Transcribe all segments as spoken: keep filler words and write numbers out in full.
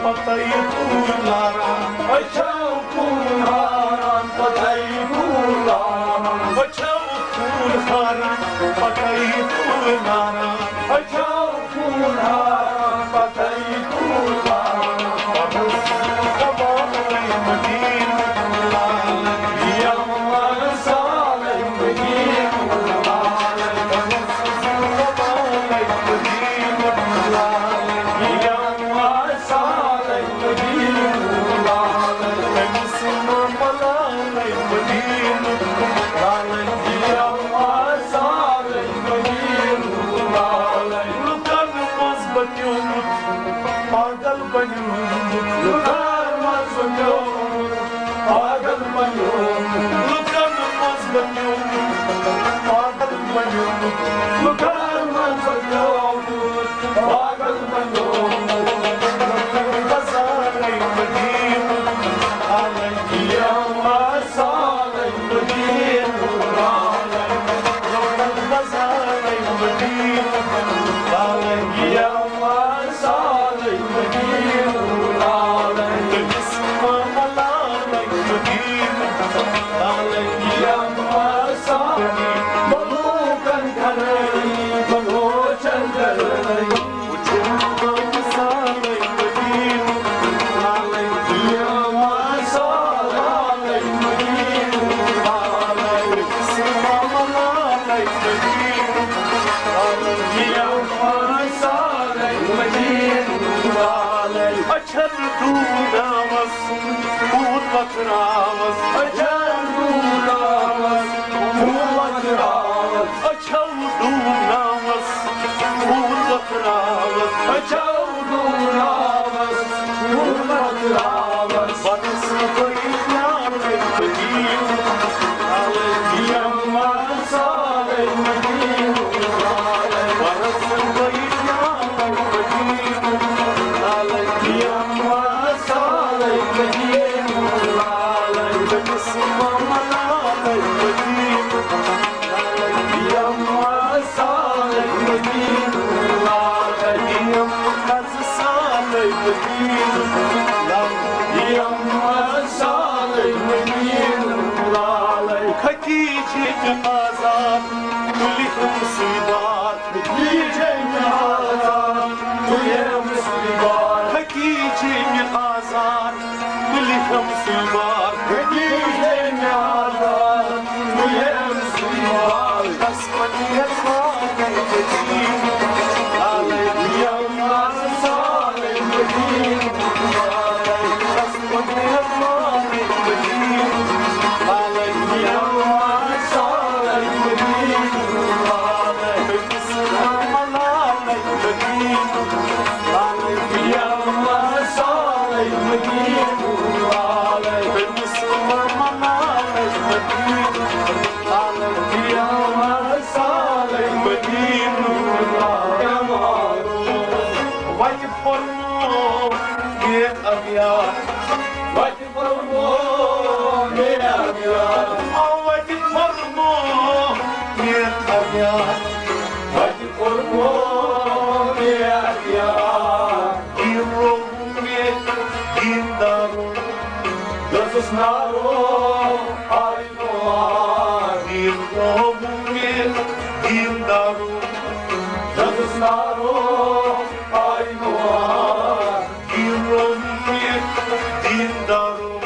پتے پھول لاران، أچھو خوٗن ہاران، پتے پھول لاران، أچھو خوٗن ہاران، پتے پھول لاران، أچھو خوٗن ہاران، پتے پھول لاران۔ پرس زمانَے مدیٖنُک لال، یَوٕ سالے مدیٖنُک لال، پرس زمانَے مدیٖنُک لال، یَوٕ سالے مدیٖنُک لال، أمِس ملالے مدیٖنُک لال، یَوٕ سالے مدیٖنُک لال۔ لُکن منٛز بچیومُت، پاگل بنیومُت، لُکن منٛز بچیومُت، پاگل بنیومُت، لُکن منٛز بچیومُت، پاگل بنیومُت، لُکن منٛز بچیومُت، پاگل بنیومُت۔ بازارے مدیٖنُک، عالمگیر سالے مدیٖنُک، عالمگیر بازارے مدیٖنُک، عالمگیر سالے مدیٖنُک، عالمگیر ملالے مدیٖنُک، عالمگیر سالے ملوکن کرے، ملوچن کرے۔ أچھن ڈوٗناوس، کوٗت وۄتھراوس، أچھن ڈوٗناوس، کوٗت وۄتھراوس، أچھو ڈوٗناوس، کوٗت وۄتھراوس، أچھو ڈوٗناوس، کوٗت وۄتھراوس۔ بنس گٔے پیارے مدیٖنُک لال، یَوٕ سالے مدیٖنُک لال، بنس گٔے پیارے مدیٖنُک لال، یَوٕ سالے مدیٖنُک لال، بنس ملالے مدیٖنُک لال، یَوٕ سالے مدیٖنُک لال، یَوٕ سالے مدیٖنُک لال، یَوٕ سالے مدیٖنُک لال۔ کھتی چھِ تہِ آزاد، تُلہِ ہم سُے بار۔ کھتی چھِ تہِ آزاد، تُلہِ ہم سُے بار۔ کھتی چھِ تہِ آزاد، تُلہِ ہم سُے بار۔ کھتی چھِ تہِ آزاد، تُلہِ ہم سُے بار۔ وتہِ فرمو مےٚ ابیات، وتہِ فرمو مےٚ ابیات، وتہِ فرمو مےٚ ابیات، وتہِ فرمو مےٚ ابیات۔ دیٖن رووُم مےٚ دیٖندارو، دٔزٕس نارو آینوار۔ دیٖن رووُم مےٚ دیٖندارو، دٔزٕس نارو آینوار۔ دیٖن رووُم مےٚ دیٖندارو،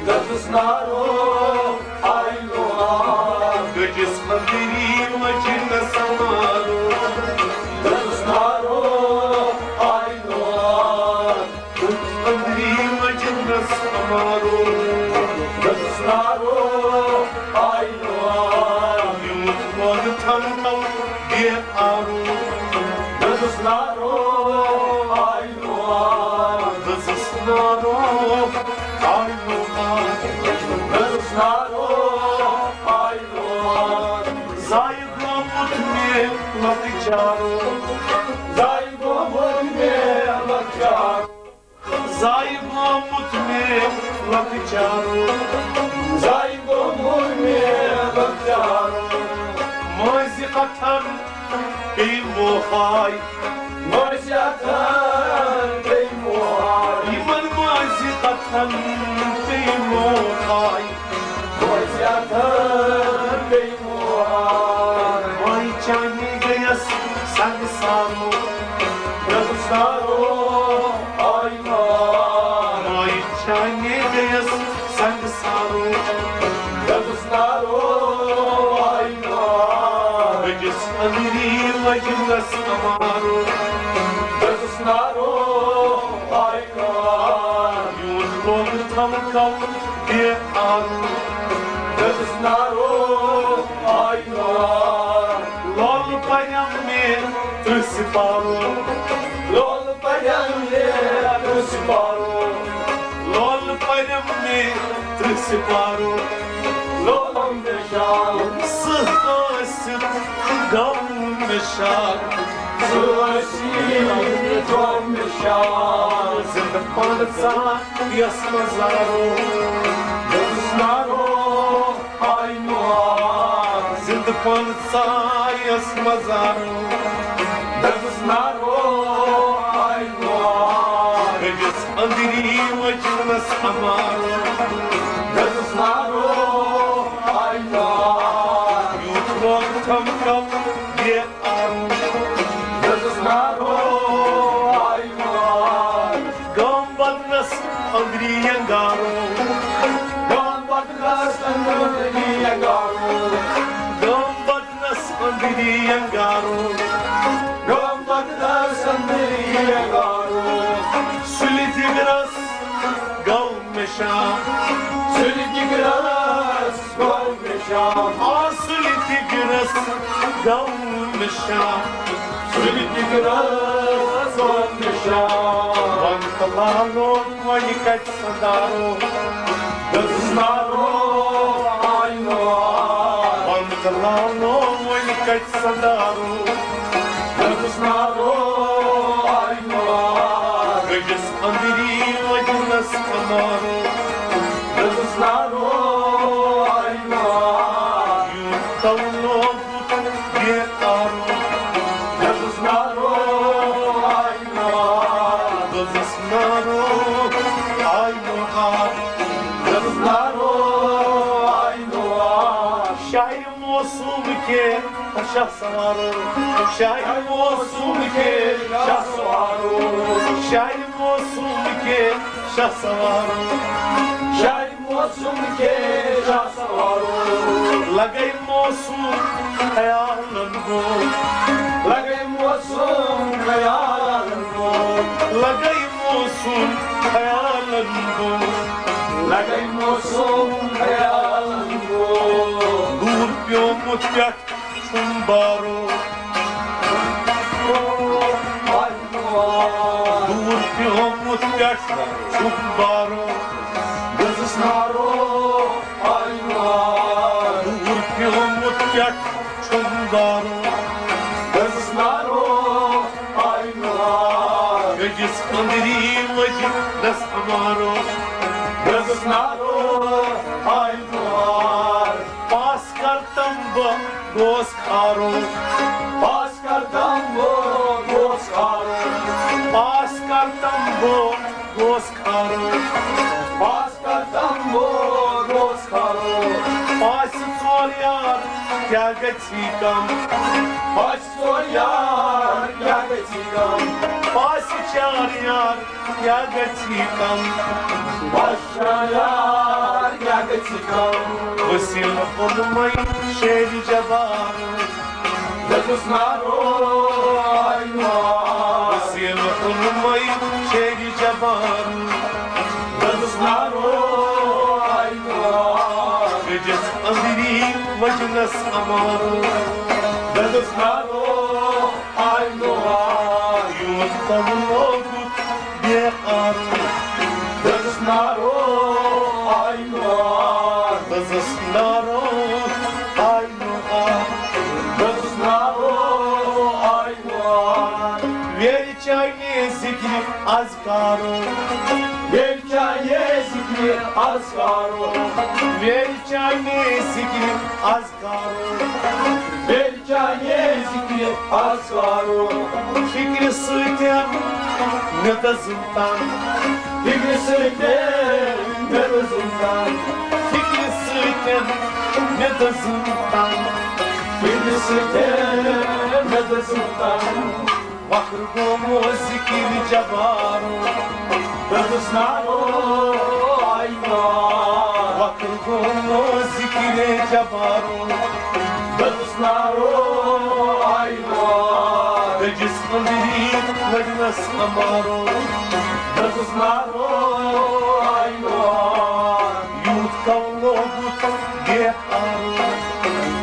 دٔزٕس نارو آینوار۔ گٔجِس أنٛدری مٔجِد سمارو، دٔزٕس نارو آینوار۔ أنٛدری مجلس ہمارو، دٔزٕس نارو آینوار۔ یوٗت وۄنۍ تھن تل بے آرو، دٔزٕس نارو آینوار۔ دٔزٕس نارو آینوار، دٔزٕس نارو آینوار۔ زایہِ گوٚمُت مےٚ لۄکچارو، زایہِ گوٚمُت مےٚ لۄکچارو۔ زایہِ گوٚمُت مےٚ لۄکچارو، زایہِ گوٚمُت مےٚ لۄکچارو۔ مٲنٛزِ اَتھن پیٚیہِ موہاے، مٲنٛزِ اَتھن پیٚیہِ موہاے۔ تن پیٚیہِ موقعے۔ روزِ اَتھٕ بیٚیہِ موقعے۔ وۄنۍ چانہِ گٔیَس سنگسارو۔ سنگسارو آیہِ نار۔ وۄنۍ چانہِ گٔیَس سنگسارو۔ سنگسارو آیہِ نار۔ بٔجِس أنٛدری لٔجِنَس مارو۔ سنگسارو آیہِ یوٗت لوٚگ تھم کم بے آرو۔ دٔزٕس نارو آیہِ نار۔ لول پریم مے ترٕٛہ سپارو۔ لول پریم مے ترٕٛہ سپارو۔ لول پریم مے ترٕٛہ سپارو۔ لولم نشان۔ سٕہہ ٲسِتھ گوٚو مےٚ شاد۔ سُہ ٲسی گوٚو مےٚ شاد۔ زِندٕ پانہٕ ژایَس مزارو۔ دٔزٕس نارو آیہِ نار۔ زِندٕ پانہٕ ژایَس مزارو۔ دٔزٕس نارو آیہِ نار۔ گٔجِس أنٛدری وجنَس امارو۔ دٔزٕس نارو آیہِ نار۔ یوٗت لوٚگ تھم کم بے آرو۔ دٔزٕس نارو آیہِ نار۔ گام بدنس أنٛدری انگارو۔ گام بدنس أنٛدری انگارو۔ گام بدنس أنٛدری انگارو۔ گام بدنس أنٛدری انگارو۔ سُلہِ جگرس گوٚو مےٚ شام۔ سُلہِ جگرس گوٚو مےٚ شام۔ آ، سُلہِ جگرس گوٚو مےٚ شام۔ سُلہِ جگرس گوٚو مےٚ شام۔ وَن تہٕ لالو وۄنۍ کَتہِ سَندارو؟ دٔزٕس نارو آیہِ نار۔ وَن تہٕ لالو وۄنۍ کَتہِ سَندارو؟ دٔزٕس نارو آیہِ نار۔ گٔجِس أنٛدری وجنَس مارو۔ دٔزٕس نارو آیہِ نار۔ یوٗت تَو لوگُت بے آرو۔ دٔزٕس نارو آیہِ نار۔ دٔزٕس نارو آیہِ نار۔ دٔزٕس نارو آیہِ نار۔ شاعر موسوم کے شاہ سوارو، شاعر موسوم کے شاہ سوارو، شاعر موسوم کے شاہ سوارو، شاعر موسوم کے شاہ سوارو۔ لگے موسوم خیالن گو، لگے موسوم خیالن گو، لگے موسوم خیالن گو، لگے موسوم خیالن گو۔ دوٗر پیومُت پٮ۪ٹھ چھُم بارو۔ دوٗر پیومُت پٮ۪ٹھ چھُم بارو۔ دٔزٕس نارو آیہِ نار۔ دوٗر پیومُت پٮ۪ٹھ چھُم بارو۔ دٔزٕس نارو آیہِ نار۔ گٔجِس أنٛدری لٔجِنَس مارو۔ دٔزٕس نارو آیہِ نار۔ پاس کر تم بہٕ گوس کھارو۔ پاس کر تم بہٕ گوس کھارو۔ پاس کر تم بہٕ گوس کھارو۔ پاس کر تم بہٕ گوس کھارو۔ پاسہِ ژور یار کیٛاہ گژھی کم؟ پاسہِ ژور یار کیٛاہ گژھی کم؟ پاسہِ چار یار کیٛاہ گژھی کم؟ پاسہِ چار یار کیٛاہ گژھی کم؟ وسیٖم اوٚنمَے شیرِ جبار۔ دٔزٕس نارو آیہِ نار۔ وسیٖم اوٚنمَے شیرِ جبار۔ دٔزٕس نارو آیہِ نار۔ گٔجِس أنٛدری وجنَس اَمارو۔ دٔزٕس نارو آیہِ نار۔ یوٗت تَم لوگُت بے آرو۔ دٔزٕس نارو آیہِ نار۔ دٔزٕس نارو آیہِ نار۔ دٔزٕس نارو آیہِ نار۔ ویرِ چانہِ ذِکرِ اذکارو۔ ویرِ چانہِ ذِکرِ اذکارو۔ ویرِ چانہِ ذِکرِ اذکارو۔ ویرِ چانہِ ذِکرِ اذکارو۔ فِکرِ سۭتۍ مےٚ دٔزٕم تن۔ فِکرِ سۭتۍ مےٚ دٔزٕم تن، فِکرِ سۭتۍ مےٚ دٔزٕم تن، فِکرِ سۭتۍ مےٚ دٔزٕم تن۔ وَکھر گوٚمُت ذِکرِ جبارُک، دٔزٕس نارو آیہِ نار۔ وَکھر گوٚمُت ذِکرِ جبارُک، دٔزٕس نارو آیہِ نار۔ دٔجِس أنٛدری لٔجنَس اَمارو، دٔزٕس نارو آیہِ نار۔ یوٗت کم لوگُت بے آرو،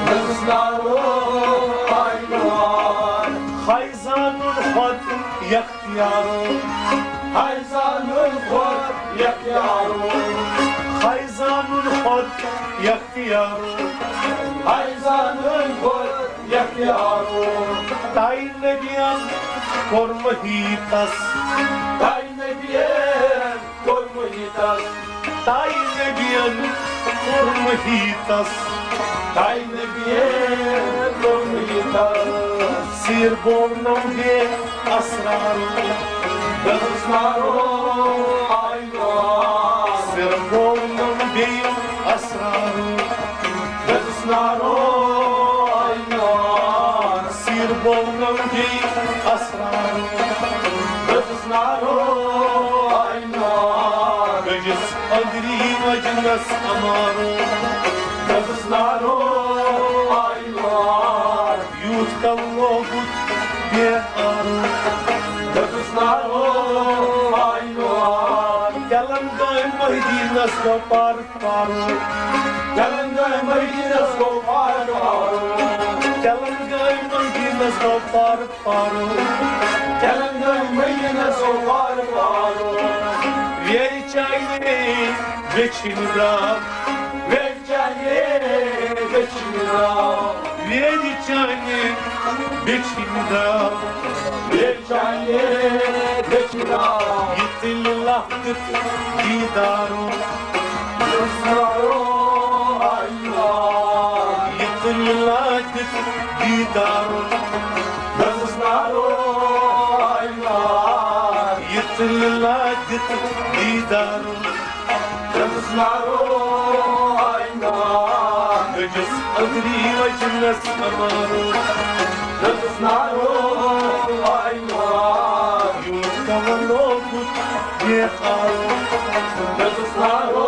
دٔزٕس نارو آیہِ نار۔ ہاے زانُن خۄد یَکھ یارو، ہاے زانُن خۄد یَکھ یارو۔ ہاے زانُن خۄد یَکھ یارو، ہاے زانُن خۄد یَکھ یارو۔ تاے نبیَن کوٚر مٔہیٖتَس، تاے نبیَن کوٚر مٔہیٖتَس، تاے نبیَن کوٚر مٔہیٖتَس، تاے نبیَن کوٚر مٔہیٖتَس۔ سیٖر بولنم بے اسرارو، دٔزٕس نارو آیہِ نار۔ سیٖر بولنم بے اسرارو، دٔزٕس نارو آیہِ نار۔ سیٖر بولنم بے اسرارو، دٔزٕس نارو آیہِ نار۔ دٔجِس أنٛدری لٔجنَس اَمارو، دٔزٕس نارو آیہِ نار۔ یوٗت کم لوگُت بے آرو، دٔزٕس نارو آیہِ نار۔ تیلنگٲنۍ مٔہدیٖنَس گوٚو پارٕ پارو، تیلنگٲنۍ مٔہدیٖنَس گوٚو پارٕ پارو۔ تیلنگٲنۍ مٔہدیٖنَس گوٚو پارٕ پارو، تیلنگٲنۍ مٔہدیٖنَس گوٚو پارٕ پارو۔ ویرِ چانے بیٚچھِنۍ درٛاو، ویرِ چانے بیٚچھِنۍ درٛاو، ویرِ چانے بیٚچھِنۍ درٛاو، ویرِ چانے بیٚچھِنۍ درٛاو۔ یہِ تیٚلہِ لَتھ دیُت دیٖدارو، دٔزٕس نارو آیہِ نار۔ یہِ تیٚلہِ لَتھ دیُت دیٖدارو، دٔزٕس نارو آیہِ نار۔ یہِ تیٚلہِ لَتھ دیُت دیٖدارو، دٔزٕس نارو آیہِ نار۔ دٔجِس أنٛدری لٔجنَس اَمارو، دٔزٕس نارو آیہِ نار۔ یوٗت کم لوگُت بے آرو، دٔزٕس نارو